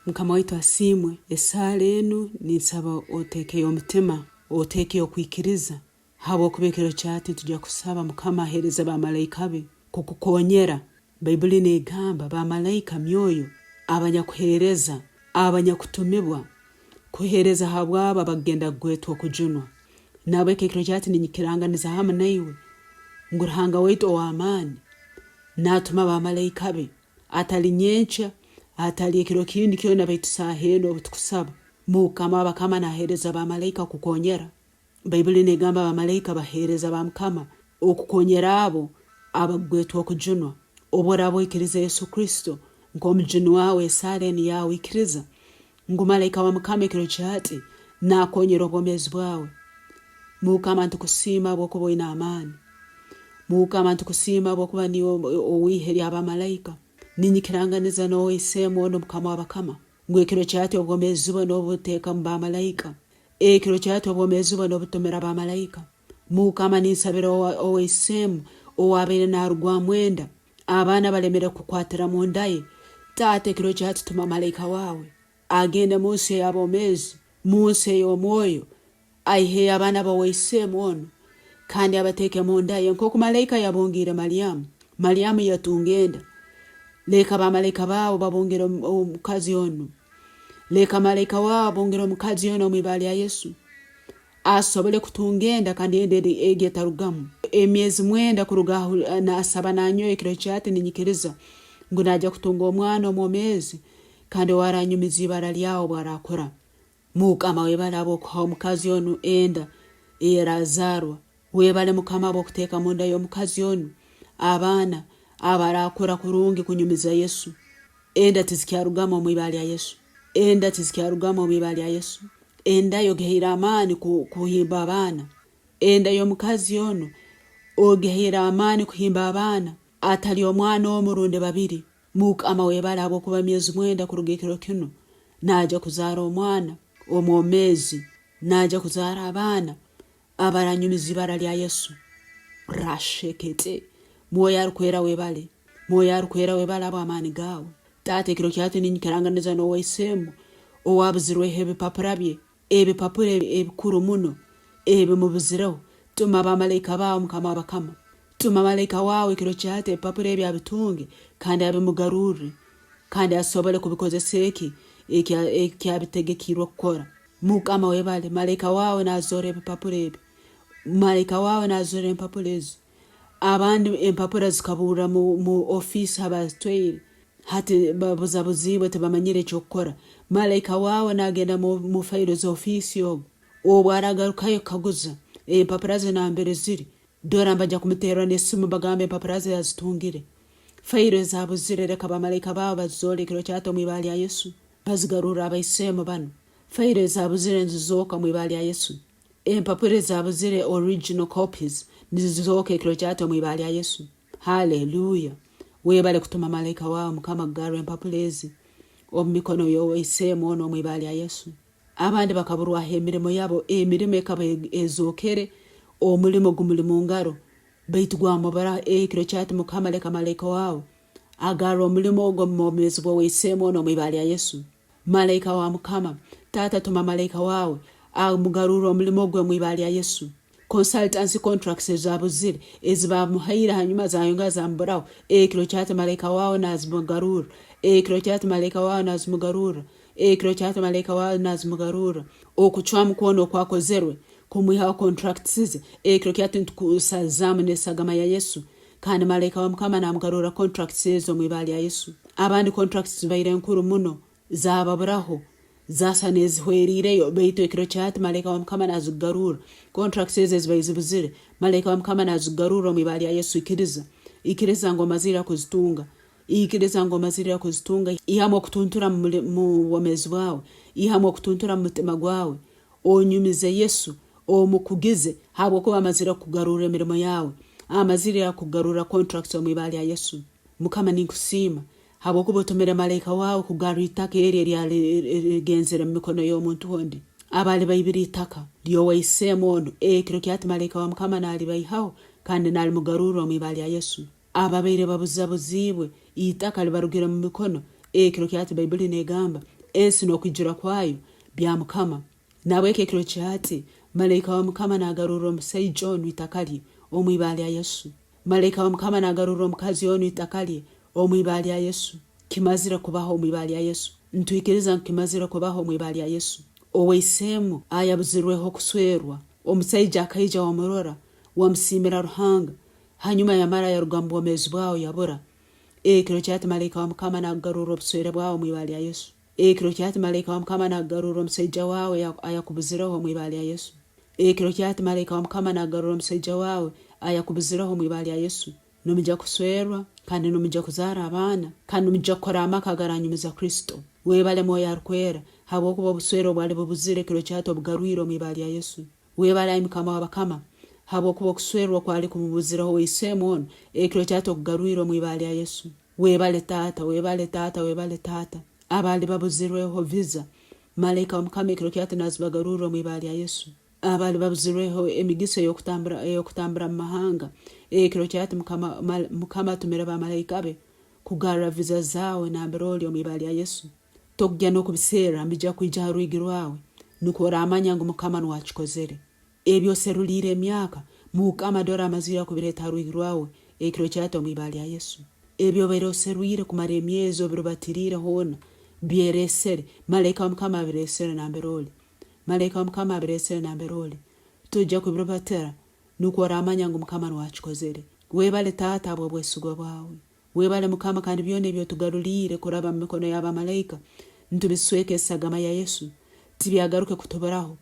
Mukama waitu asiimwe. Esaara enu ninsaba oteekeyo omutima, oteekeyo okwikiriza habwokuba ekiro kyahati nitugya kusaba Mukama aheereze bamalaika be kukukonyera. Baibuli negamba bamalaika myoyo abanyakuheereza, abanyakutumibwa kuheereza habwabo abakugenda kugwetwa okujunwa. Nahabweki ekiro kyahati ninyikiranganiza hamu naiwe ngu Ruhanga waitu ow'amaani natuma bamalaika be Atali nyenkya, atali ekiro kindi kyona baitu saaha enu obu tukusaba. Mukama w'abakama naheereza bamalaika kukonyera. Baibuli negamba bamalaika baheereza ba Mukama okukonyera abo abakugwetwa okujunwa. Obu oraaba oikirize Yesu Kristo nk'omujuni wawe esaara enu yawe ikiriza ngu malaika wa Mukama ekiro kya hati nakonyera obwomeezi bwawe. Mukama ntukusiima habwokuba oine amaani. Mukama ntukusiima habwokuba niiwe ow'ihe ly'abamalaika. Ninyikiranganiza n'Owaisemu onu Mukama w'abakama, ngu ekiro kya hati obwomeezi bwe n'obuteeka mu bamalaika. Ekiro kya hati obwomeezi bwe n'obutumira bamalaika. Mukama ninsabira Owaisemu ow'abaire n'arugwamu enda, abaana balemere kukwatira mu nda ye. Taata ekiro kya hati tuma malaika waawe agende mu nsi ey'abomeezi, mu nsi ey'omwoyo, Aiheyo abaana b'ow'eisemu onu kandi abateeke mu nda ye nk'oku malaika yabungiire Malyamu, Malyamu yatunga enda. Leka bamalaika baawe babungire omukazi onu. Leka malaika waawe abungire omukazi onu omu ibara lya Yesu asobole kutunga enda kandi enda egi etarugamu. Emyezi mwenda kuruga aho nasaba nanyowe ekiro kyati ninyikiriza ngu naija kutunga omwana omwomeezi kandi ow'aranyumiza ibara lyawe obwarakura. Mukama webale habwokuha omukazi onu enda eyerazaarwa. Webale Mukama habwokuteeka munda y'omukazi onu abaana abarakura kurungi kunyumiza Yesu. Enda tizikyarugamu omu ibara lya Yesu. Enda tizikyarugamu omu ibara lya Yesu. Enda ye ogihaire amaani kuhimba abaana. Enda y'omukazi onu ogihaire amaani kuhimba abaana atali omwana omu rundi babiri. Mukama webale habwokuba emyezi mwenda kuruga ekiro kinu naija kuzaara omwana omwomeezi, naija kuzaara abaana abaranyumiza ibara lya Yesu. Rashekete. Mwoyo arukwera webale. Mwoyo arukwera webale habw'amaani gaawe. Taata ekiro kyahati ninyikiranganiza n'owaisemu owabuzirweho ebipapura bye, ebipapura ebikuru muno ebimubuzireho. Tuma bamalaika baawe Mukama w'abakama. Tuma malaika waawe ekiro kyahati ebipapura ebi abitunge kandi abimugarurre kandi asobole kubikozesa eki eki abitegekiirwe kukora. Mukama webale, malaika waawe nazoora ebipapura ebi. Malaika waawe nazoora empapura ezi. Abandi empapura zikaburra mu ofiisi habazitwaire hati babuzabuziibwe tibamanyire eky'okukora. Malaika waawe nagenda mu fairo z'ofiisi obu. Obu aragarukayo kukaguza empapura ze nambere ziri, Dora mbaija kumuterra n'esimu mbagambe empapura ze yazitungire. Fairo ezabuzire leka bamalaika baawe bazizoole ekiro kyahati omu ibara lya Yesu. Bazigarurre abaisemu banu. Fairo ezabuzire nizizooka omu ibara lya Yesu. Empapura ezabuzire original copies nizizooka ekiro kyahati omu ibara lya Yesu. Hallelujah! Webale kutuma malaika waawe Mukama kugarra empapura ezi omu mikono y'owaisemu onu omu ibara lya Yesu. Abandi bakaburwaho emirimo yabo, emirimo ekaba ezookere, omulimo gumuli mungaro, baitu gwamuburaho. Ekiro kyati Mukama leka malaika wawe agarre omulimo ogu omu bwomeezi bw'owaiseemu onu omu ibara lya Yesu. Malaika wa Mukama, Taata tuma malaika wawe amugarurre omulimo gwe omu ibara lya Yesu. Consultancy contracts ezabuzire ezibamuhaire hanyuma zayongera zamuburaho, ekiro kyati malaika wawe nazimugarurra, ekiro kyati malaika wawe nazimugarurra. Ekiro kyahati malaika waawe nazimugarurra okucwamu kwona okwakozerwe kumwihaho contracts ze. Ekiro kyahati nitukusazaamu nesagama ya Yesu kandi malaika wa Mukama namugarurra contracts ezo omu ibara lya Yesu. Abandi contracts zibaire nkuru muno zababuraho zasa nezihweriireyo baitu ekiro kyahati malaika wa Mukama nazikugarurra contracts ezo ezibaire zibuzire malaika wa Mukama nazikugarurra omu ibara lya Yesu. Ikiriza, ikiriza ngu omazire kuzitunga. Ikiriza ngu omazire kuzitunga. Ihamu okutuntura mu bwomeezi bwawe. Ihamu okutuntura mu mutima gwawe. Onyumize Yesu, omukugize habwokuba amazire kukugarurra emirimo yawe. Amazire kukugarurra contracts omu ibara lya Yesu. Mukama ninkusiima habwokuba otumire malaika wawe kugarra itaka eri eryali rigenzere mu mikono y'omuntu ondi. Abaali baibire itaka ly'owaisemu onu, ekiro kyati malaika wa Mukama nalibaihaho kandi nalimugarurra omu ibara lya Yesu. Ababaire babuzabuziibwe, itaka libarugire mu mikono. Ekiro kyati Baibuli negamba. Ensi n'okwijura kwayo bya Mukama. Nahabweki ekiro kya hati, malaika wa Mukama naagarurra omusaija onu itaka lye omu ibara lya Yesu. Malaika wa Mukama naagarurra omukazi onu itaka lye omu ibara lya Yesu. Kimazire kubaho omu ibara lya Yesu. Nitwikiriza ngu kimazire kubaho omu ibara lya Yesu. Owaisemu ayabuzirweho kuswerwa, omusaija akaija wamurora, wamusiimira Ruhanga, hanyuma yamara yaruga mu bwomeezi bwawe yabura. Ekiro kya hati malaika wa Mukama naakugarurra obuswere bwawe omu ibara lya Yesu. Ekiro kya hati malaika wa Mukama naakugarurra omusaija waawe ayakubuzireho omu ibara lya Yesu. Ekiro kya hati malaika wa Mukama naakugarurra omusaija waawe ayakubuzireho omu ibara lya Yesu. Nimwija kuswerwa kandi nimwija kuzaara abaana kandi nimwija kukora amaka agaranyumiza Kristo. Webale Mwoyo Arukwera habwokuba obuswere obwali bubuzire ekiro kya hati obugarwire omu ibara lya Yesu. Webale ai Mukama w'abakama habwokuba okuswerwa okwali kumubuzireho ow'eisemu onu ekiro kya hati okugarwire omu ibara lya Yesu. Webale Taata, webale Taata, webale Taata. Abaali babuzirweho visa, Malaika wa Mukama ekiro kya hati nazibagarurra omu ibara lya Yesu. Abaali babuzirweho emigisa ey'okutambura ey'okutambura mu mahanga, ekiro kya hati Mukama Mukama atumire bamalaika be kugarra visa zaawe nambere oli omu ibara lya Yesu. Tokugya n'okubiserra, mbija kwija ha rwigi rwawe, nukwo oramanya ngu Mukama nuwe akikozere. Ebi oseruliire emyaka, Mukama dora amazire kubireeta ha rwigi rwawe ekiro kya hati omu ibara lya Yesu. Ebi obaire oserwire kumara emyezi obirubatiriire hoona, byeresere, Malaika wa Mukama abiresere nambere oli. Malaika wa Mukama abiresere nambere oli. Toija kubirubatira, nukwo oramanya ngu Mukama nuwe akikozere. Webale Taata habw'obwesigwa bwawe. Webale Mukama kandi byona ebyotugaruliire kuraba mu mikono ya bamalaika ntubisweka esagama ya Yesu tibyagaruke kutuburaho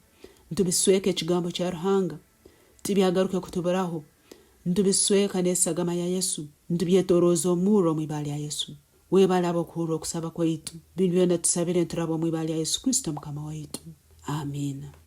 ntubisweka ekigambo kya Ruhanga tibyagaruke kutuburaho ntubisweka nesagama ya Yesu ntubyetorooza omurro omu ibara lya Yesu Webale abokuhurra okusaba kwaitu binu byona tusabire nturaba omu ibara lya Yesu Kristo Mukama waitu Amiina.